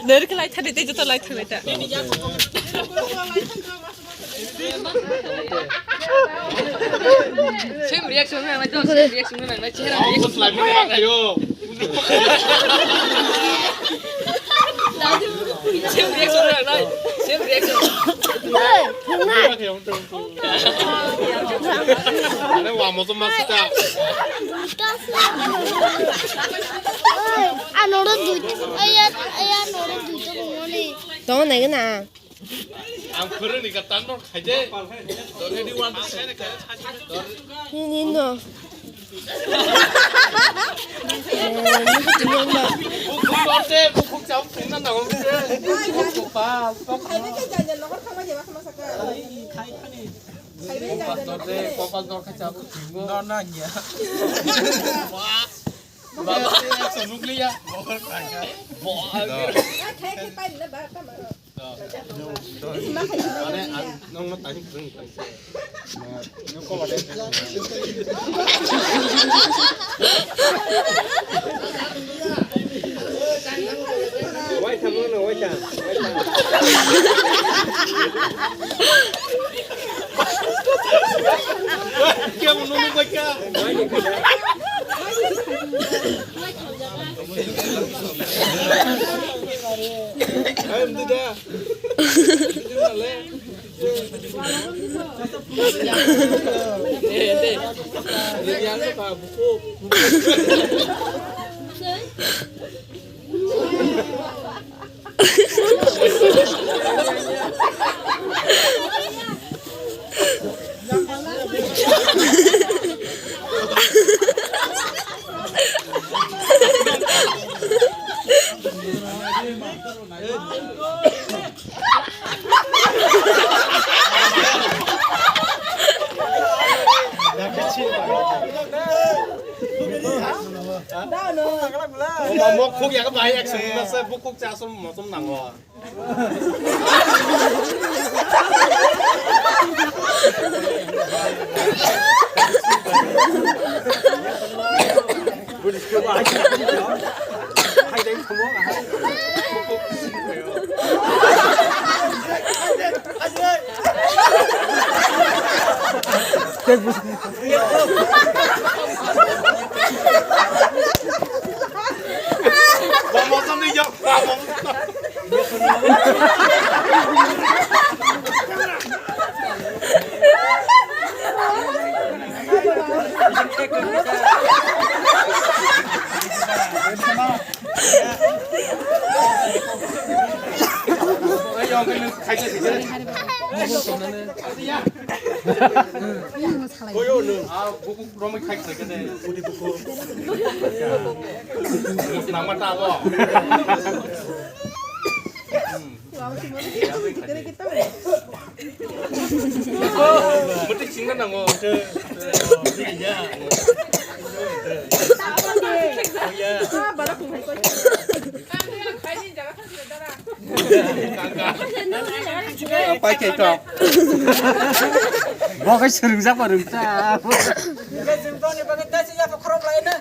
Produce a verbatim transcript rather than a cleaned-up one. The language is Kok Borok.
Nari ke lai thani te joto lai thani ta. Same reaction na nai, same reaction na nai, chehra reaction. Same reaction na nai, same reaction. Ano wamo to masita. Oi, anoro duita, aya, aya, anoro duita bongoni. Tongo nai gana. Ang phwrwngni ka tang dor khaide. Already one to send. Ni, ni, no. Eh, ni ko tinggal ba. Bukhuk korte, bukhuk chau tingna nango. Bukhuk pa, bukhuk. Kopal dor kha chau tingna. No, no, ya. Baba. Baba, ekso nukliya. Bo. Mane, ang nokno tani phwrwng tani. Waitham no, waitham, waitham. Kemo nunu baika. Ayam tu dah. Mok khuk ya ka bai action na se bu khuk cha som mo som nang o. Oyo, nwng a buku romwi khai khlai khe de. Budi buku. Nama ta abo. Mati singa nango. Pai khe to. Bo khe swrwngjak ba rwngta. Jingtoni bagwi tei se yapha khorok lai na.